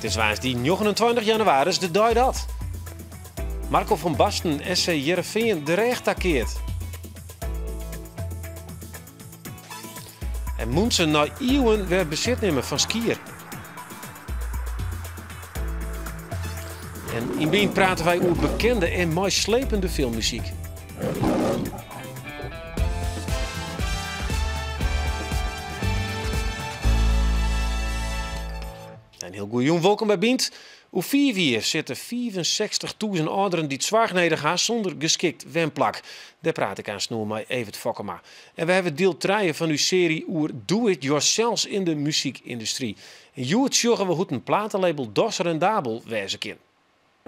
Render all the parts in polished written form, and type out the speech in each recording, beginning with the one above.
It is woansdei 29 jannewaris, de dei dat Marco van Basten SC Hearrenfean de rêch takeart. En mûntsen nei iuwen wer besit nimme fan Skier. En yn Bynt prate wy oer bekende en meislepende filmmuzyk. In hiel goede jûn, wolkom by Bynt. Oer 5 jier sitte 65.000 âlderen dy't soarch nedich ha sûnder geskikt wenplak. Dêr praat ik aanst mei Evert Fokkema. En we hawwe diel 3 fan ús searje oer do it yourself yn de muzykyndustry. En hjoed sjogge we hoe't in platelabel dochs rendabel wêze kin.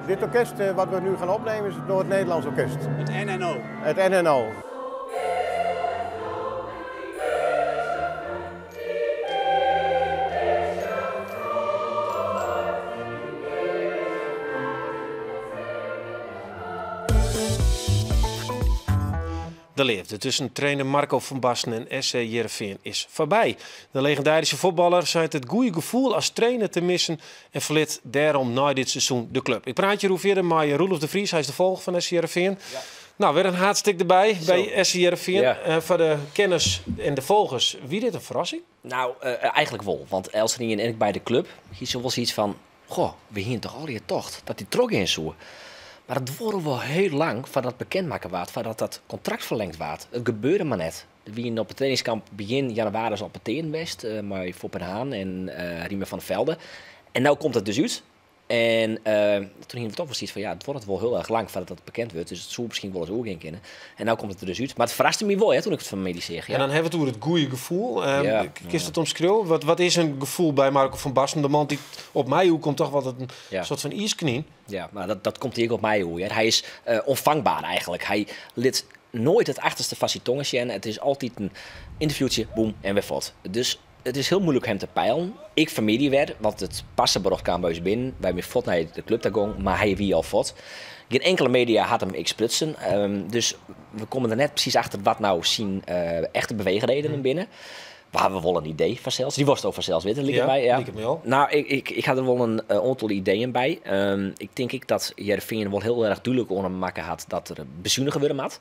Dit orkest wat we nu gaan opnemen is het Noord-Nederlands Orkest. Het NNO. Het NNO. De leafde tusken trainer Marco van Basten en SC Hearrenfean is foarby. De legindaryske fuotballer seit it goede gefoel as trainer te missen en ferlit dêrom nei dit seizoen de klup. Ik praat hjir fierder mei Roelof de Vries, hy is de folger fan SC Hearrenfean. Ja. No, wer in haadstik derby by SC Hearrenfean. Ja. Foar de kenners en de folgers, wie dit in ferrassing? No, eigentlik wol. Want eltsenien en ek by de klup hie wol sayts fan: goh, we hiene dochs allegear tocht dat hy trochgean soe. Mar it duorre wol hiel lang foardat bekend makke waard, foardat dat kontrakt ferlingd waard. It gebeurde mar net. We wiene op it trainingskamp begjin jannewaris al petearen west mei Foppe de Haan en Riemer van der Velde. En no komt it dus út. En doe hiene we dochs wol sayts fan, ja, it duorret wol hiel erch lang foardat dat bekend wurdt. Dus it soe miskien wolris oergean kinne. En no komt it der dus út. Mar it ferraste my wol, hè, doe't ik it fan 'e middei seach. Ja. En dan hawwe we it oer it goede gefoel. Kinst it omskriuwe? Wat is in gefoel by Marco van Basten? De man dy't op my oerkomt dochs wat in soart fan iiskenyn. Ja, mar dat komt ek op my oer. Hy is ûntfangber eigentlik. Hy lit noait it achterste fan syn tonge sjen. It is altyd in ynterviewtsje, boem, en wer fuort. Dus it is hiel muoilik him te peilen. Ik fan 'e middei wer, want it parseberjocht kaam by ús binnen. Wy binne fuort nei de klup ta gong, mar hy wie al fuort. Gjin inkelde media hat him ek sprutsen. Dus we komme der net presys achter wat no syn echte beweechredenen binne. We hawwe wol in idee fansels. Dy wolsto fansels witte, liket Ja, my. Ja. Liket my al. No, ik ha der wol in oantal ideeën by. Ik tink ek dat Hearrenfean wol hiel erch dúdlik oan him makke hat dat der besunige wurde moat.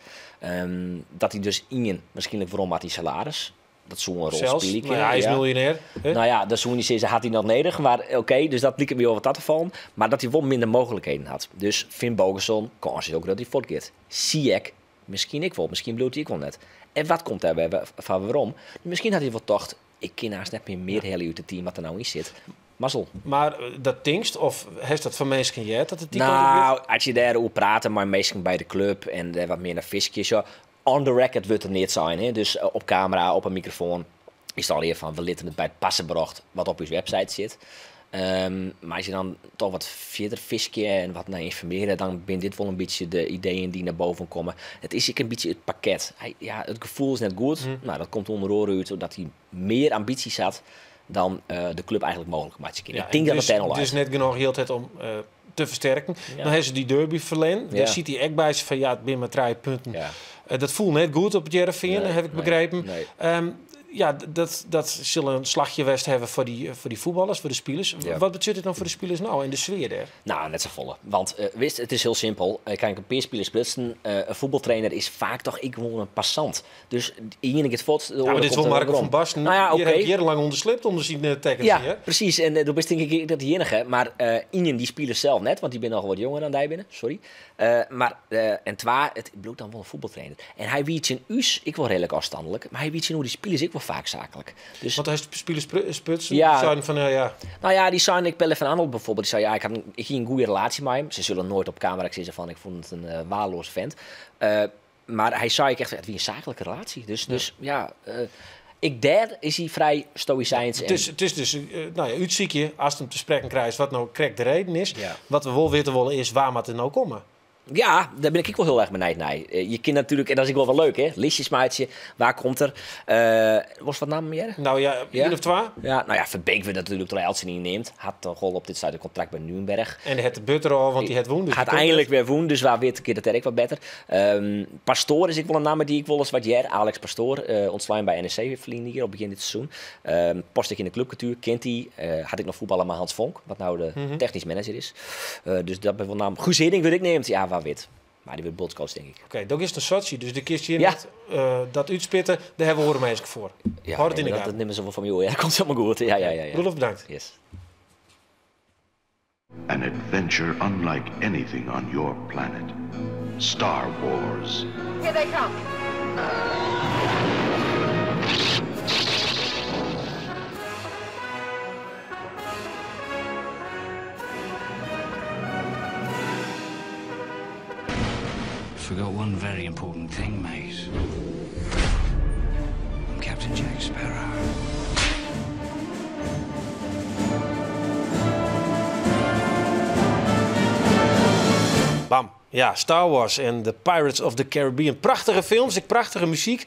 Dat hy dus ien, wierskynlik werom moat yn salaris. Dat soe in rol Sels, spylje no ja, hy is kinne, ja. miljonêr, hè? No ja, dan soe je sizze, hat hy noch nedich. Mar oké, dus dat liket my wol wat ta te fallen. Mar dat hy wol minder mooglikheden hat. Dus Finnbogason, kâns is ek dat hy fuortgiet. Ziyech, miskien ek wol. Miskien bliuwt hy ek wol net. En wat komt dêr wer foar werom? Miskien hat hy wol tocht, ik kin hast net mear helje út it team wat der no yn sit. Mazzel. Mar dat tinkst, of hast dat fan minsken heard dat it dy kant op No, giet? as je dêroer prate mei minsken by de klup en dêr wat mear nei fiskje, sa, on the record wurdt der neat sein. Hè? Dus op kamera, op in mikrofoan is it allegear fan, we litte it by it parseberjocht wat op ús website sit. Mar as je dan dochs wat fierder fiskje en wat nei ynformearje, dan binne dit wol in bytsje de ideeën dy't nei boppen komme. It is ek in bytsje it pakket. Hy, ja, it gefoel is net goed. No, dat komt ûnder oare út dat hy mear ambysjes hat dan de klup eigentlik mooglik meitsje kin. Ja, Ik tink dat dus, it dêr al dus leit. net genôch jild om te fersterken. Dan hawwe se dy derby ferlern. Dêr sit hy ek by fan, ja, it binne mar 3 punten. Dat foel net goed op it Hearrenfean, Nee, ha ik nee, begrepen. nee. Ja, dat sil in slachje west hawwe foar dy fuotballers, foar de spilers. Wat betsjut it no foar de spilers no en de sfear dêr? No, net safolle. Want witst, it is hiel simpel. Ik kin in pear spilers sprutsen. In fuotbaltrainer is faak dochs ek gewoan in passant. Dus de iene giet fuort, de Ja, mar oare dit is komt wol er Marco werom. van Basten. No ja, Hjir oké. hat jierrenlang ûnder slipt ûnder syn tekkens, Ja, hè? presys. En do bist tink ik net de iennige. Mar ien, dy spilers sels net, want dy binne noch wat jonger dan dy binne. Sorry. Mar, en twa, it bliuwt dan wol in fuotbaltrainer. En hy wie tsjin ús ek wol reedlik ôfstanlik, mar hy wie tsjinoer dy spilers ek wol faak saaklik. Dus, Want hy spilers sprutsen, Ja. dy seinen fan, ja, ja. No ja, dy seinen, ik Pelle van Anholt byfoarbyld, dy sei, ja, ik hie in goede relaasje mei him. Se sille noait op kamera sizze fan, ik fûn it in weardeleaze vent. Mar hy sei ek echt, it wie in saaklike relaasje. Dus ja, ek dêr is hy frij stoïsijns. It is dus, no ja, útsykje, ast him te sprekken krijst, wat no krekt de reden is. Wat we wol witte wolle is, wêr moat it no komme? Ja, dêr bin ik ek wol hiel erch benijd nei. Je kinne natuerlik, en dat is ek wol wat leuk, hè, listjes meitsje. Wa komt der? Wolst wat nammen hearre? Nou ja, ien of twa. Ja, nou ja, Verbeek wurdt natuerlik troch eltsenien neamd. Hat toch al op dit stuit in kontrakt by Nürnberg. En hat de butter al, want dy hat wûn. Dus hat einlik wer wûn, dus wa wit giet it dêr ek wat better. Pastoor is ek wol in namme dy't ik wolris wat hear. Alex Pastoor, ûntslein by NEC ferline jier, op begjin dit seizoen. Past ek yn de klupkultuer, kent hy. Hat ek noch fuotballe mei Hans Vonk, wat no de technysk manager is. Dus dat binne wol nammen. Guus Hiddink wurdt ek neamd, ja, wa wit. Mar dy wurdt bondscoach, tink ik. Oké, do giest nei Sotsji, dus do kinst hjir net dat útspitte. Dêr hawwe we oare minsken foar. Ja, Hâld it yn de dat gaten. nimme se wol fan my oer. Ja, dat komt helemaal goed. Ja, ja, ja, ja. Roelof, bedankt. Yes. An adventure unlike anything on your planet. Star Wars. Here they come. Forgot one very important thing, mate. I'm Captain Jack Sparrow. Bam. Ja, Star Wars en The Pirates of the Caribbean. Prachtige films, ek prachtige muzyk.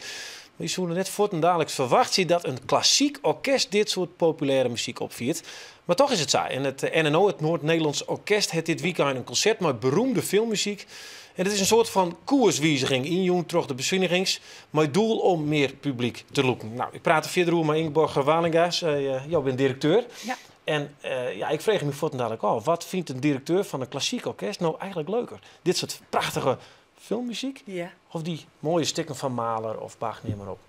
Mar je soene net fuortendaliks ferwachtsje dat in klassyk orkest dit soart populêre muzyk opfiert. Mar toch is it sa. En it NNO, it Noord-Nederlands Orkest, hat dit wykein in konsert mei beroemde filmmuzyk. En it is in soart fan koerswiziging ynjûn troch de besunigings, mei doel om mear publyk te lûken. Nou, ik praat der fierder oer mei Ingeborg Walinga. Sy, jo binne direkteur. Ja. En ja, ik frege my fuortendalik ôf, wat fynt in direkteur fan in klassyk orkest no eigentlik leuker? Dit soart prachtige filmmuzyk Ja. of dy moaie stikken fan Mahler of Bach, neam mar op?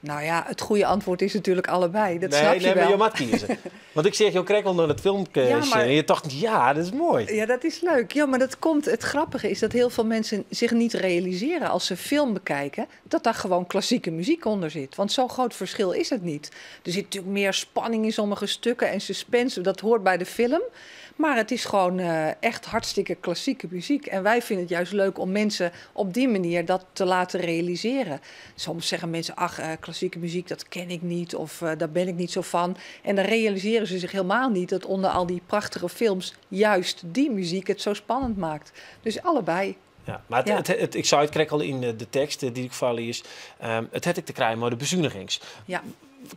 Nou ja, het goede antwoord is natuurlijk allebei. Dat nee, snap je nee, wel. mar jo moatte kieze. Want ik seach jo krekt al nei dat filmke Ja, maar sjen en je tocht, ja, dat is moai. Ja, dat is leuk. Ja, maar dat komt, het grappige is dat heel veel mensen zich niet realiseren als ze film bekijken, dat daar gewoon klassieke muziek onder zit. Want zo'n groot verschil is het niet. Er zit natuurlijk meer spanning in sommige stukken en suspense, dat hoort bij de film. Maar het is gewoon echt hartstikke klassieke muziek. En wij vinden het juist leuk om mensen op die manier dat te laten realiseren. Soms zeggen mensen, ach, klassieke muziek, dat ken ik niet of daar ben ik niet zo van. En dan realiseren ze zich helemaal niet dat onder al die prachtige films juist die muziek het zo spannend maakt. Dus allebei. Ja, mar ik sei it krekt al yn de tekst dy't ik foarlies. It hat ek te krijen mei de besunigings.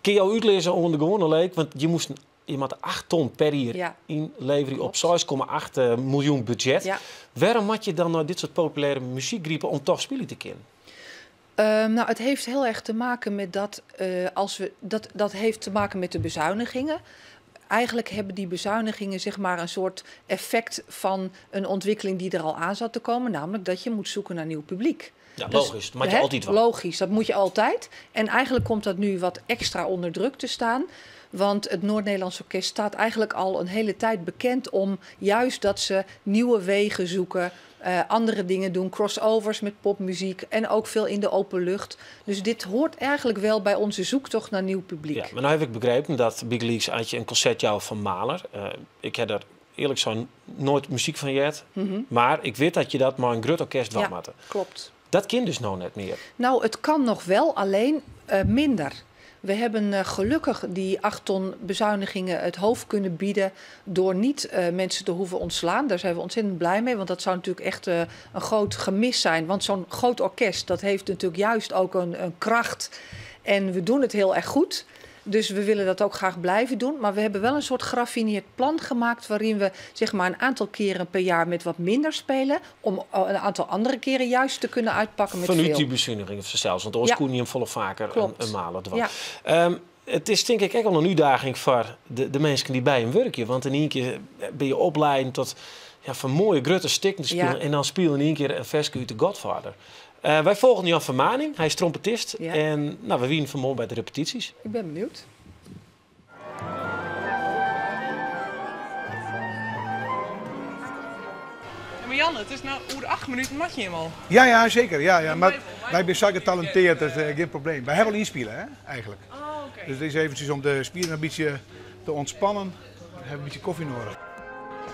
Kinne jo útlizze oan de gewoane leek? Want je moasten, je moatte 8 ton per jier ynleverje op 6,8 miljoen budzjet. Wêrom moatte je dan nei dit soart populêre muzyk gripe om toch spylje te kinnen? Nou, het heeft heel erg te maken met dat, als we, dat, dat heeft te maken met de bezuinigingen. Eigenlijk hebben die bezuinigingen een soort effect van een ontwikkeling die er al aan zat te komen, namelijk dat je moet zoeken naar nieuw publiek. Ja, logisch. Dat moet je altijd wel. Logisch, dat moet je altijd. En eigenlijk komt dat nu wat extra onder druk te staan. Want het Noord-Nederlands Orkest staat eigenlijk al een hele tijd bekend om juist dat ze nieuwe wegen zoeken, andere dingen doen, crossovers met popmuziek en ook veel in de open lucht. Dus dit hoort eigenlijk wel bij onze zoektocht naar nieuw publiek. Ja, maar nou heb ik begrepen dat bygelyks had je een concert jou van Mahler. Ik heb daar eerlijk zo nooit muziek van gehad. Maar ik weet dat je dat maar een groot orkest wel Ja, maakt. klopt. Dat kan dus nou net meer. Nou, het kan nog wel, alleen minder. We hebben gelukkig die 8 ton bezuinigingen het hoofd kunnen bieden door niet mensen te hoeven ontslaan. Daar zijn we ontzettend blij mee, want dat zou natuurlijk echt een groot gemis zijn. Want zo'n groot orkest, dat heeft natuurlijk juist ook een kracht. En we doen het heel erg goed. Dus we willen dat ook graag blijven doen. Maar we hebben wel een soort geraffineerd plan gemaakt waarin we een aantal keren per jaar met wat minder spelen, om een aantal andere keren juist te kunnen uitpakken met Vanuit veel. die bezuinigingen zelfs, want anders kon je hem volle vaker een malen dwaan. Het is denk ik ook wel een uitdaging voor de mensen die bij hem werken. Want in één keer ben je opleiding tot, ja, van mooie grote stikken te spelen. En dan spelen in één keer een verske uit de Godfather. Wij volgen Jan Vermaning, hij is trompetist. En we wienen vanmorgen bij de repetities. Ik ben benieuwd. Ja, maar Jan, het is nou oer 8 minuten, mag je hem al? Ja, ja, zeker. Ja, ja. Maar wij zijn zo getalenteerd, dat is geen probleem. Wij hebben al inspelen, hè, eigenlijk. Oh, oké. Dus het is eventjes om de spieren een beetje te ontspannen. We hebben een beetje koffie nodig.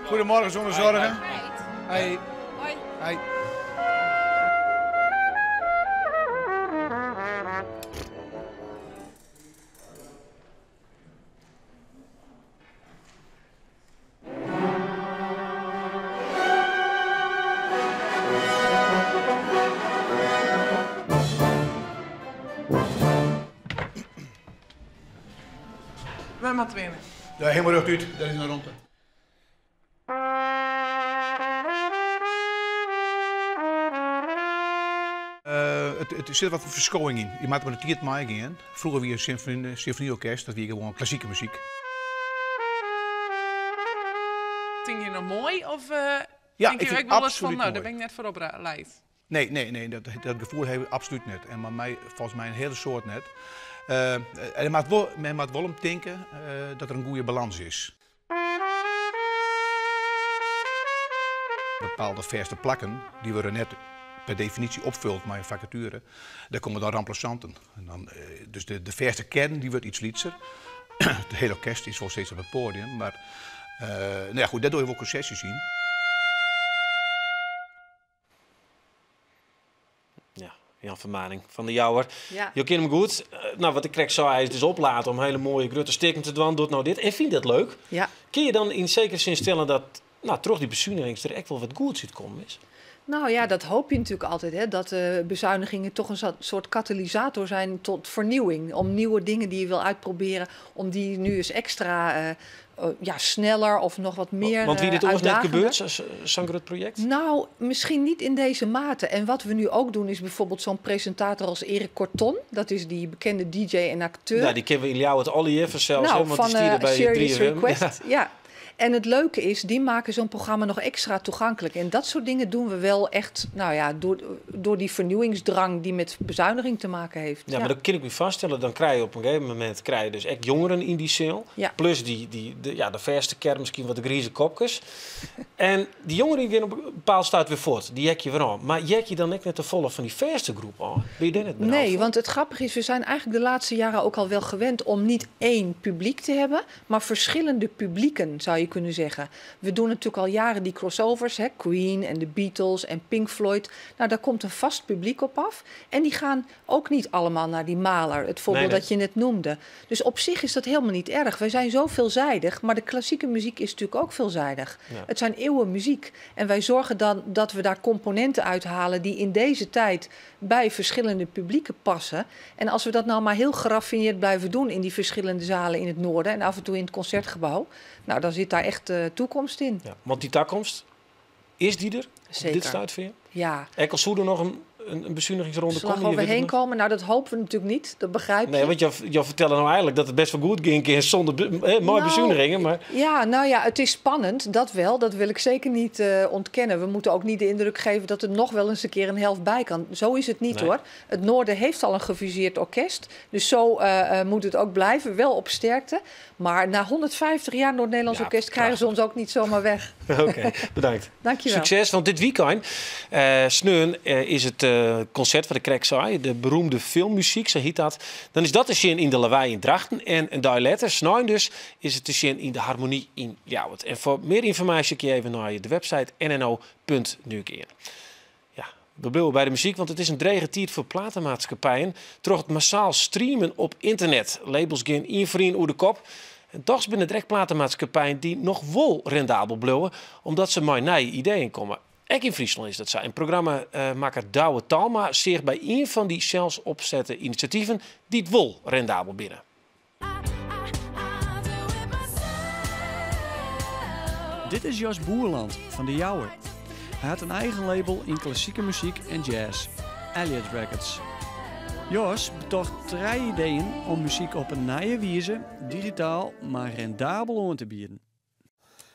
Goedemorgen zonder zorgen. Hoi. Hoi. Hoi. moatte we hinne? Ja, helemaal rjochtút, dêr is in romte. It sit wat ferskowing yn. Je moatte mei de tiid meigean. Froeger wie in symfonyorkest, dat wie gewoan klassike muzyk. Tinke je no moai of Ja, tinke ik je fyn ek wolris absolút fan no, moai. dêr bin ik net foar oplaat? Nee, nee, nee, dat gefoel ha ik absolút net. En mei my folgens my in hiele soad net. En men moat wol om tinke dat der in goede balans is. Bepaalde fêste plakken, dy wurde net per definysje opfuld mei in fakature. Dêr komme dan remplaçanten. En dan, dus de fêste kern dy wurdt iets lytser. Het hele orkest is wol steeds op it poadium, mar no ja, goed, dêr dogge je wol konsesjes yn. Ja, Jan Vermaning fan De Jouwer. Ja. Jo kenne him goed. No, wat ik krekt sei, hy is dus oplaat om hiele moaie grutte stikken te dwaan. Docht no dit en fynt dat leuk. Ja. Kinne je dan yn sekere sin stelle dat, no, troch dy besunigings der ek wol wat goeds útkommen is? Nou ja, dat hoop je natuurlijk altijd, hè, dat de bezuinigingen toch een soort katalysator zijn tot vernieuwing. Om nieuwe dingen die je wil uitproberen, om die nu eens extra, ja, sneller of nog wat meer, Want wie dit oars net uitdagender. gebeurd, zo'n groot project? Nou, misschien niet in deze mate. En wat we nu ook doen is bijvoorbeeld zo'n presentator als Erik Corton. Dat is die bekende DJ en acteur. Nou, die kennen we in jou het al even zelfs, Nou, hè, want die van, stierde bij Serious 3FM. Request. Ja. Ja. En het leuke is, die maken zo'n programma nog extra toegankelijk. En dat soort dingen doen we wel echt, nou ja, door die vernieuwingsdrang die met bezuiniging te maken heeft. Ja, maar dat kan ik me vaststellen. Dan krijg je op een gegeven moment krijg je dus echt jongeren in die zaal. Plus de verste kern, misschien wat de grieze kopjes. En die jongeren die gaan op een bepaald stuit weer voort. Die jek je weer aan. Maar jek je dan ook net de volle van die verste groep aan? Ben je daar net mee Nee, af? want het grappige is, we zijn eigenlijk de laatste jaren ook al wel gewend om niet één publiek te hebben, maar verschillende publieken, zou je kunnen zeggen. We doen natuurlijk al jaren die crossovers, hè, Queen en de Beatles en Pink Floyd. Nou, daar komt een vast publiek op af. En die gaan ook niet allemaal naar die Mahler, het voorbeeld dat je net noemde. Dus op zich is dat helemaal niet erg. Wij zijn zo veelzijdig, maar de klassieke muziek is natuurlijk ook veelzijdig. Het zijn eeuwen muziek. En wij zorgen dan dat we daar componenten uithalen die in deze tijd bij verschillende publieken passen. En als we dat nou maar heel geraffineerd blijven doen in die verschillende zalen in het noorden en af en toe in het concertgebouw, nou, dan zit daar echt toekomst in. Ja, want die toekomst, is die er? Op Zeker. dit stuit voor je? Ja. Ek al zou er nog een bezuinigingsronde Zal er komen, je overheen weet het nog. komen? Nou, dat hopen we natuurlijk niet. Dat begrijp je. Nee, want jou vertelde nou eigenlijk dat het best wel goed ging keer zonder mooie bezuinigingen. Maar Ja, nou ja, het is spannend, dat wel. Dat wil ik zeker niet ontkennen. We moeten ook niet de indruk geven dat er nog wel eens een keer een helft bij kan. Zo is het niet, hoor. Het Noorden heeft al een gefuseerd orkest. Dus zo moet het ook blijven, wel op sterkte. Maar na 150 jaar Noord-Nederlands Orkest krijgen ze ons ook niet zomaar weg. Oké, bedankt. Dankjewel. Succes, want dit weekend, sneun, is het concert van de Kreksaai, de beroemde filmmuziek, zo heet dat. Dan is dat te zien in de Lawei in Drachten. En een dag later, sneun dus, is het te zien in de Harmonie in Ljouwert. En voor meer informatie kun je even naar de website N N O punt nu keer. Ja, we blijven bij de muziek, want het is een drege tijd voor platenmaatschappijen. Door het massaal streamen op internet. Labels gaan één voor één oer de kop. En toch zijn het direct platenmaatschappijen die nog wel rendabel blijven, omdat ze met nieuwe ideeën komen. Ook in Friesland is dat zo. En programmamaker Douwe Talma zich bij een van die zelfs opzette initiatieven die het wel rendabel binnen. Dit is Jos Boerland van De Jouwer. Hij had een eigen label in klassieke muziek en jazz, Elliot Records. Jos betocht 3 ideeën om muziek op een nieuwe wijze, digitaal, maar rendabel aan te bieden.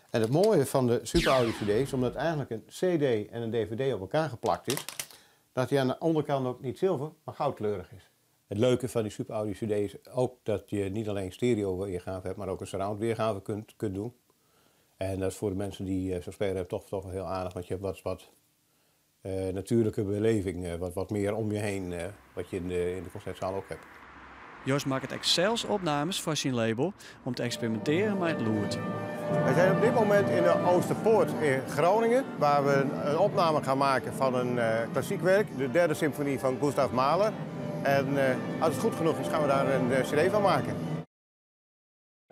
En het mooie van de Super Audio CD is, omdat eigenlijk een CD en een DVD op elkaar geplakt is, dat die aan de onderkant ook niet zilver, maar goudkleurig is. Het leuke van die Super Audio CD is ook dat je niet alleen stereo weergave hebt, maar ook een surround weergave kunt doen. En dat is voor de mensen die zo'n speler hebben toch wel heel aardig, want je hebt wat natuurlijke beleving, wat meer om je heen, wat je in de concertzaal ook hebt. Jos maakt Excels opnames voor zijn label om te experimenteren met het loert. We zijn op dit moment in de Oosterpoort in Groningen, waar we een opname gaan maken van een klassiek werk, de derde symfonie van Gustav Mahler. En als het goed genoeg is, gaan we daar een cd van maken.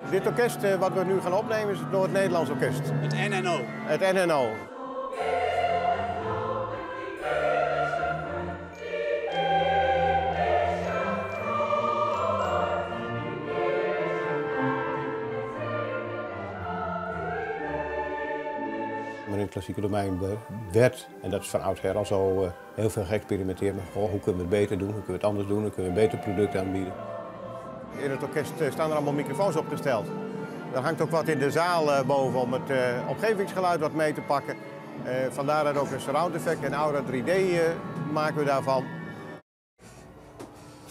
Dit orkest wat we nu gaan opnemen is het Noord-Nederlands Orkest. Het NNO. Het NNO. Maar in het klassieke domein werd, en dat is van oudsher al zo, heel veel geëxperimenteerd met goh, hoe kunnen we het beter doen, hoe kunnen we het anders doen, hoe kunnen we een beter product aanbieden. In het orkest staan er allemaal microfoons opgesteld. Er hangt ook wat in de zaal boven om het omgevingsgeluid wat mee te pakken. Vandaar dat ook een surround effect en Aura 3D maken we daarvan.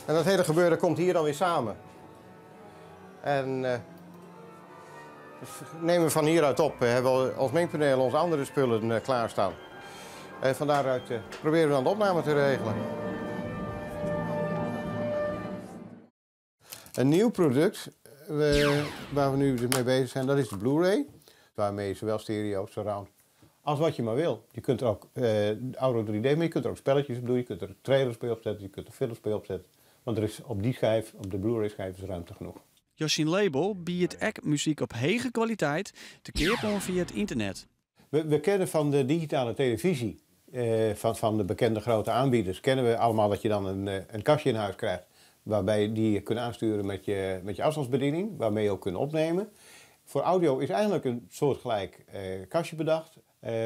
En dat hele gebeuren komt hier dan weer samen. En nemen we van hieruit op. We hebben als mengpaneel onze andere spullen klaarstaan. En van daaruit proberen we dan de opname te regelen. Een nieuw product waar we nu dus mee bezig zijn, dat is de Blu-ray. Waarmee je zowel stereo, surround, als wat je maar wil. Je kunt er ook Auro 3D mee, je kunt er ook spelletjes op doen, je kunt er trailers bij opzetten, je kunt er films bij opzetten. Want er is op die schijf, op de Blu-ray schijf, is ruimte genoeg. Jos syn label biedt ek muzyk op hege kwaliteit te keap via it ynternet. We kennen van de digitale televisie, van de bekende grote aanbieders, kennen we allemaal dat je dan een kastje in huis krijgt. Waarbij die je kunt aansturen met je afstandsbediening, waarmee je ook kunt opnemen. Voor audio is eigenlijk een soortgelijk kastje bedacht,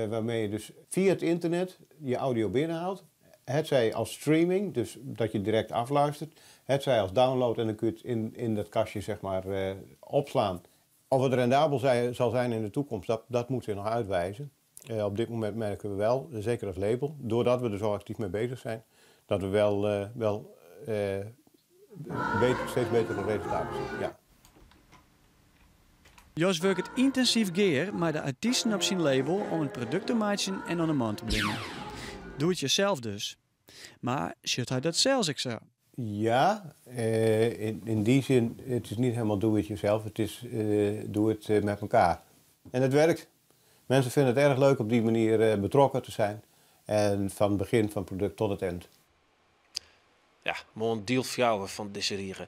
waarmee je dus via het internet je audio binnenhaalt. Het zij als streaming, dus dat je direct afluistert. Het zij als download en dan kun je het in dat kastje zeg maar, opslaan. Of het rendabel zal zijn in de toekomst, dat moeten we nog uitwijzen. Op dit moment merken we wel, zeker als label, doordat we er zo actief mee bezig zijn, dat we wel steeds betere resultaten zien. Ja. Jos wurket yntinsyf gear mei de artysten op syn label om in produkt te meitsjen en oan de man te bringen. Doe het jezelf dus. Mar sjocht hy dat sels ek sa? Ja, in die zin, het is niet helemaal doe het jezelf, het is doe het met elkaar. En het werkt. Mensen vinden het erg leuk op die manier betrokken te zijn. En van het begin van het product tot het eind. Ja, moai diel fjouwer fan dizze rige.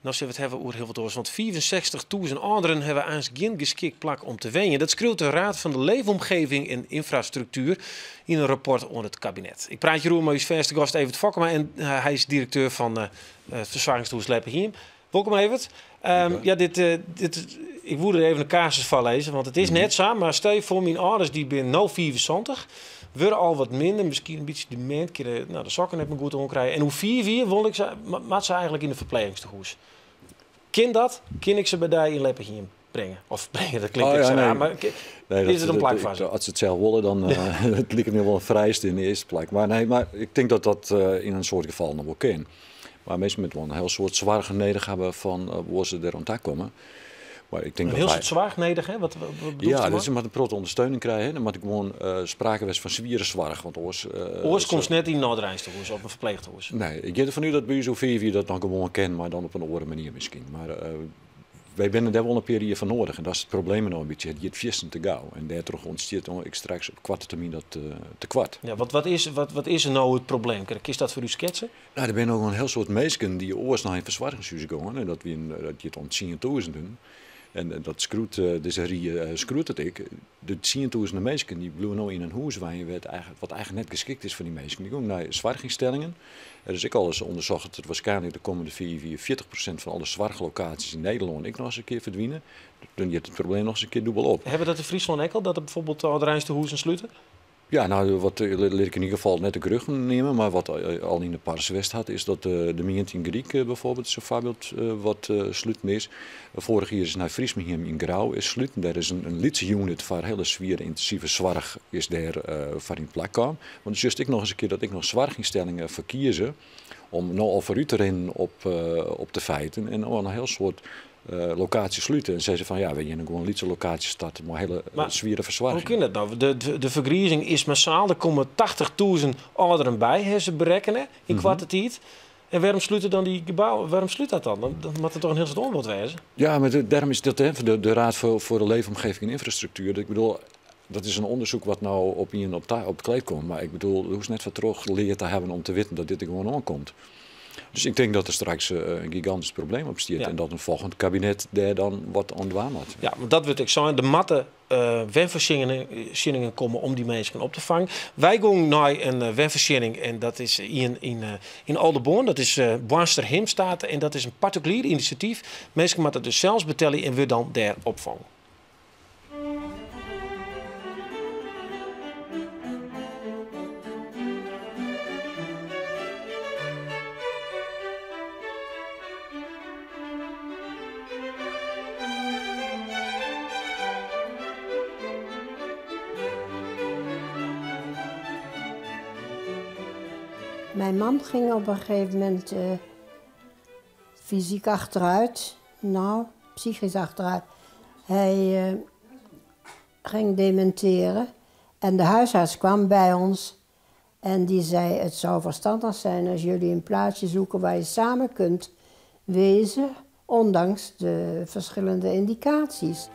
No sille we it hawwe oer hiel wat oars, want 65.000 âlderen hawwe eins gjin geskikt plak om te wenjen. Dat skriuwt de Raad van de Leefomgeving en Infrastructuur yn in rapport oan it kabinet. Ik praat hjir mei ús fêste gast Evert Fokkema en hy is direkteur fan it fersoargingstehûs Leppehiem. Wolkom Evert. Ja, dit, ik woe der even in kasus foarlêze, want it is net sa, mar stel je foar, myn âlders dy binne no 75, wurde al wat minder, miskien in bytsje demint, kinne no, de sokken net mear goed oankrije. En oer 4 jier wol ik se, moatte se eigentlik yn in ferpleechstehûs. Kin dat? Kin ik se by dy yn Leppehiem bringe? Of bringe, dat klinkt Oh, ja, sa nee. raar, mar Nee, is der in plak foar se? As se it sels wolle, dan it liket my wol in fereiste yn de earste plak. Mar nee, mar ik tink dat dat yn in soad gefallen noch wol kin. Mar minsken moatte wol in hiel soad soarch nedich hawwe fan wêr't se der oan ta komme. Mar ik tink In dat hiel wy soad soarch nedich, hè? Wat bedoelst Ja, du dus mar? der moat in protte ûndersteuning krije. Hè. Dan moat der gewoan sprake wêze fan swiere soarch. Want oars, Oars komst net yn âldereinstehûs of in ferpleechstehûs. Nee, ik gean derfan út dat by ús oer 4 jier dat noch gewoan kin, mar dan op in oare manier miskien. Mar wy binne dêr wol in pear jier foar nedich. En dat is it probleem no in bytsje. It giet fierstente gau. En dêrtroch ûntstiet dan ek straks op koarte termyn dat tekoart. Ja, wat is der no it probleem? Kinst dat foar ús sketse? No, der binne ek in hiel soad minsken dy't oars nei in fersoargingshûs gean. En dat giet om tsientûzenen. En dat skriuwt, dizze rie skriuwt it ek. De tsientûzenen minsken dy bliuwe no yn in hûs wenjen wat eigentlik net geskikt is foar dy minsken. Dy gean nei soarchynstellingen. Der is ek al ris ûndersocht dat wierskynlik de kommende 4 jier 40% fan alle soarchlokaasjes yn Nederlân ek noch ris in kear ferdwine. Dan giet it probleem noch ris in kear dûbel op. Hawwe we dat yn Fryslân ek al, dat der bygelyks âldereintehûzen slute? Ja, no, wat, lit ik yn ieder gefal net de geruchten nimme, mar wat al yn de pers west hat, is dat de gemeente yn Garyp bygelyks, sa'n foarbyld wat sluten is. Foarich jier is nei Friesmehiem yn Grou is sluten. Dêr is in lytse unit foar hiele swiere yntinsive soarch is dêr foar yn plak kaam. Want it is just ek noch ris in kear dat ek noch soarchynstellingen ferkieze om no al foarút te rinnen op de feiten en al in hiel soad lokaasjes slute. En sizze fan ja, wy gean gewoan lytse lokaasjes starte mei hiele Mar swiere hoe fersoarging. kin dat no? De fergrizing is massaal. Der komme 80.000 âlderen by, hawwe se berekkene yn koarte tiid. En wêrom slute dan dy gebouwen? Wêrom slút dat dan? Dan moat der dochs in hiel soad oanbod wêze? Ja, mar dêrom is dat hè, de Raad voor de Leefomgeving en Infrastructuur. Ik bedoel, dat is in ûndersyk wat no op ien op it kleed komt. Mar ik bedoel, do hoechst net foar troch leard te hawwen om te witten dat dit der gewoan oankomt. Dus ik tink dat der straks in gigantysk probleem op stiet. En dat in folgjend kabinet dêr dan wat oan dwaan moat. Ja, want dat wurdt ek sein. Der moatte wenfoarsjenningen komme om dy minsken op te fangen. Wy gean nei in wenfoarsjenning en dat is yn Aldeboarn. Dat is Boarnsterhimstate en dat is in partikulier inisjatyf. Minsken moatte dus sels betelje en wurde dan dêr opfongen. Mijn man ging op een gegeven moment fysiek achteruit. Nou, psychisch achteruit. Hij ging dementeren. En de huisarts kwam bij ons en die zei: Het zou verstandig zijn als jullie een plaatsje zoeken waar je samen kunt wezen, ondanks de verschillende indicaties.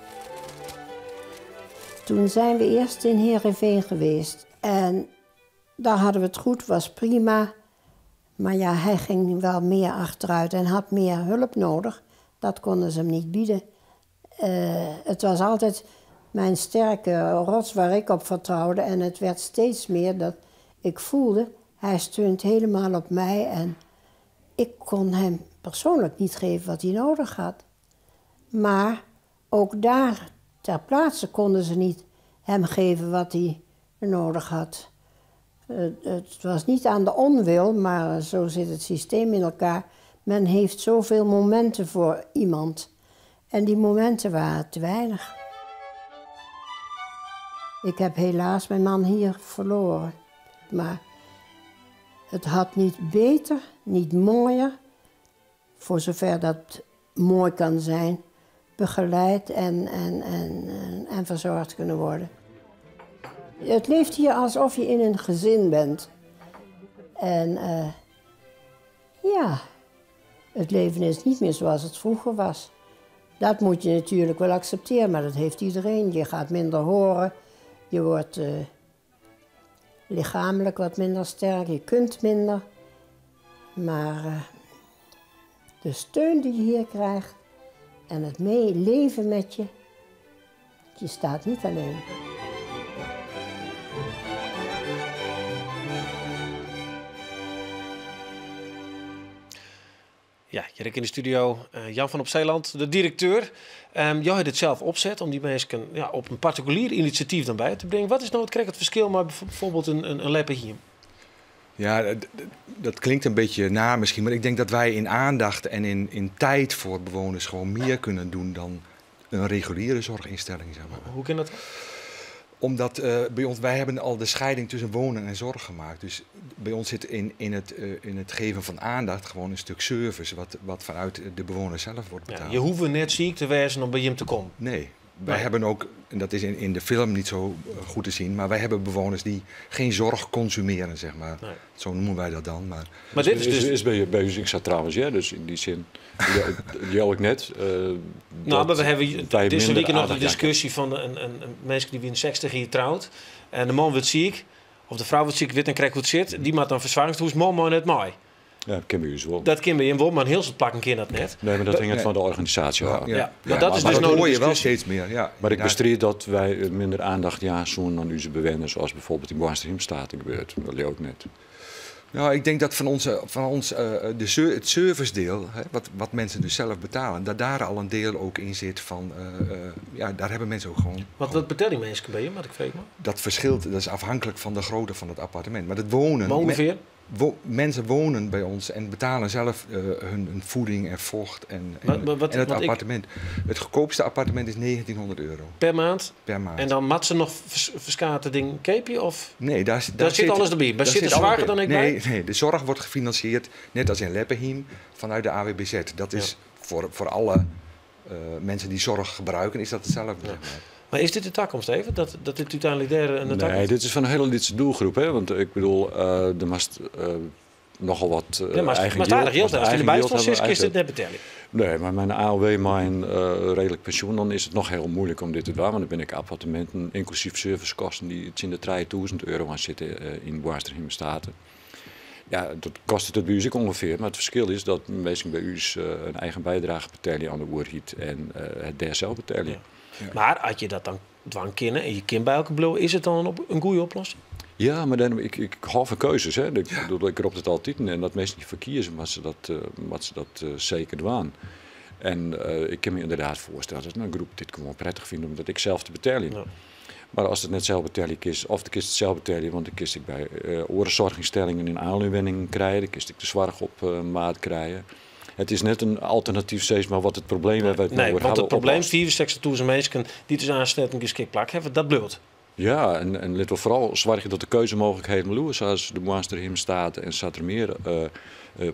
Toen zijn we eerst in Heerenveen geweest. En daar hadden we het goed, was prima. Maar ja, hij ging wel meer achteruit en had meer hulp nodig. Dat konden ze hem niet bieden. Het was altijd mijn sterke rots waar ik op vertrouwde. En het werd steeds meer dat ik voelde, hij steunt helemaal op mij. En ik kon hem persoonlijk niet geven wat hij nodig had. Maar ook daar ter plaatse konden ze niet hem geven wat hij nodig had. Het was niet aan de onwil, maar zo zit het systeem in elkaar. Men heeft zoveel momenten voor iemand. En die momenten waren te weinig. Ik heb helaas mijn man hier verloren. Maar het had niet beter, niet mooier, voor zover dat mooi kan zijn, begeleid en verzorgd kunnen worden. Het leeft hier alsof je in een gezin bent. En ja, het leven is niet meer zoals het vroeger was. Dat moet je natuurlijk wel accepteren, maar dat heeft iedereen. Je gaat minder horen, je wordt lichamelijk wat minder sterk, je kunt minder. Maar de steun die je hier krijgt en het meeleven met je, je staat niet alleen. Ja, Jerk in de studio, Jan van Opzeeland, de directeur. Jij hebt het zelf opzet om die mensen, ja, op een particulier initiatief dan bij te brengen. Wat is nou het, het verschil met bijvoorbeeld een Leppehiem? Ja, dat klinkt een beetje na misschien, maar ik denk dat wij in aandacht en in tijd voor bewoners gewoon meer kunnen doen dan een reguliere zorginstelling. Zeg maar. Hoe kan dat? Omdat bij ons, wij hebben al de scheiding tussen wonen en zorg gemaakt. Dus bij ons zit in het geven van aandacht gewoon een stuk service wat vanuit de bewoner zelf wordt betaald. Ja, je hoeft net ziek te wezen om bij hem te komen. Nee. Wij hebben ook, en dat is in de film niet zo goed te zien, maar wij hebben bewoners die geen zorg consumeren, zeg maar. Nee. Zo noemen wij dat dan. Maar dit is dus... Is bij u ik trouwens, ja, dus in die zin, die ik net. Nou, maar we hebben deze week nog de discussie van een mens die in 60 hier trouwt en de man wordt ziek, of de vrouw wordt ziek, wit en krijgt hoe het zit, die maakt dan verzwaring. Hoe is man maar net mooi? Ja, dat kennen we dus wel. Dat kennen we wel, maar een heel soort plakken keer dat net. Nee, maar dat hangt van de organisatie af. Ja. Ja. Maar dat is dus dat hoor je wel steeds meer. Ja, maar ik bestreed dat wij minder aandacht zoen dan onze bewoners, zoals bijvoorbeeld in Boarnsterhim-Staten gebeurt. Dat leer ook net. Nou, ik denk dat van ons het servicedeel, hè, wat mensen dus zelf betalen, dat daar al een deel ook in zit van, ja, daar hebben mensen ook gewoon... Wat betalen die mensen bij je, wat ik vraag me? Dat verschilt, dat is afhankelijk van de grootte van het appartement. Maar het wonen... Maar ongeveer? Mensen wonen bij ons en betalen zelf hun voeding en vocht en het appartement. Het goedkoopste appartement is €1900. Per maand? Per maand. En dan mat ze nog verskate ding keepje? Of? Nee, daar zit alles erbij. Maar zit de zorg dan ook bij? Nee, de zorg wordt gefinancierd, net als in Leppehiem, vanuit de AWBZ. Dat is voor alle mensen die zorg gebruiken, is dat hetzelfde. Ja. Maar is dit de toekomst even? Dat dit uiteindelijk daar een toekomst? Nee, dit is van een hele litse doelgroep. Hè? Want ik bedoel, er mast nogal wat eigen maar geld. Als je de bijstand is, is dit net betalen. Nee, maar mijn AOW, mijn redelijk pensioen, dan is het nog heel moeilijk om dit te doen. Want dan ben ik appartementen, inclusief servicekosten, die in de €3000 aan zitten in Boarnsterhim-Staten. Ja, dat kost het bij u ongeveer. Maar het verschil is dat mensen bij u een eigen bijdrage betalen aan de oerhiet en het daar zelf betalen. Ja. Ja. Maar als je dat dan dwang kennen en je kind bij elkaar blowen, is het dan een goede oplossing? Ja, maar dan, ik hou van keuzes. Hè. Ik roep het altijd en dat mensen niet verkiezen, maar ze dat zeker doen. En ik kan me inderdaad voorstellen dat een groep dit gewoon prettig vindt, omdat ik zelf te betalen. Ja. Maar als het net zelf betalen is, of de kist het zelf betalen, want dan kist ik bij orenzorginstellingen in aanleiding krijgen, dan kist ik de zorg op maat krijgen. Het is net een alternatief steeds, maar wat het probleem hebben. Nee, want het probleem 64.000 mensen die dus aansluiting geschikt plak hebben, dat blijft. Ja, en lit we foaral soargje dat de keuzemogelijkheden bliuwe, sa as de Boarnsterhim staat en sa't der mear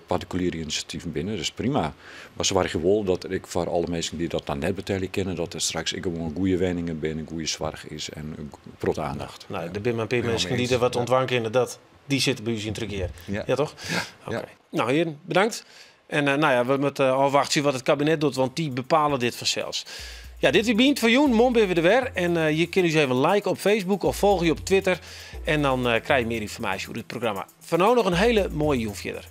partikuliere inisjativen binne. Dat is prima. Mar soargje wol dat ek foar alle minsken dy't dat dan net betelje kinne, dat der straks ek gewoan goede wenningen binne, goede soarch is en in protte oandacht. No, der binne mar in pear minsken dy't der wat oan dwaan kinne. Dat, dy sitte by ús yn it regear. Ja. Ja, toch? Ja. Oké. No, hearen, bedankt. En no ja, we moatte ôfwachtsje wat it kabinet docht, want dy bepale dit fansels. Ja, dit wie Bynt foar jûn. Moarn binne we der wer. En je kinne ús even like op Facebook of folgje op Twitter. En dan krije je mear ynformaasje oer it programma. Foar no noch in hiele moaie jûn fierder.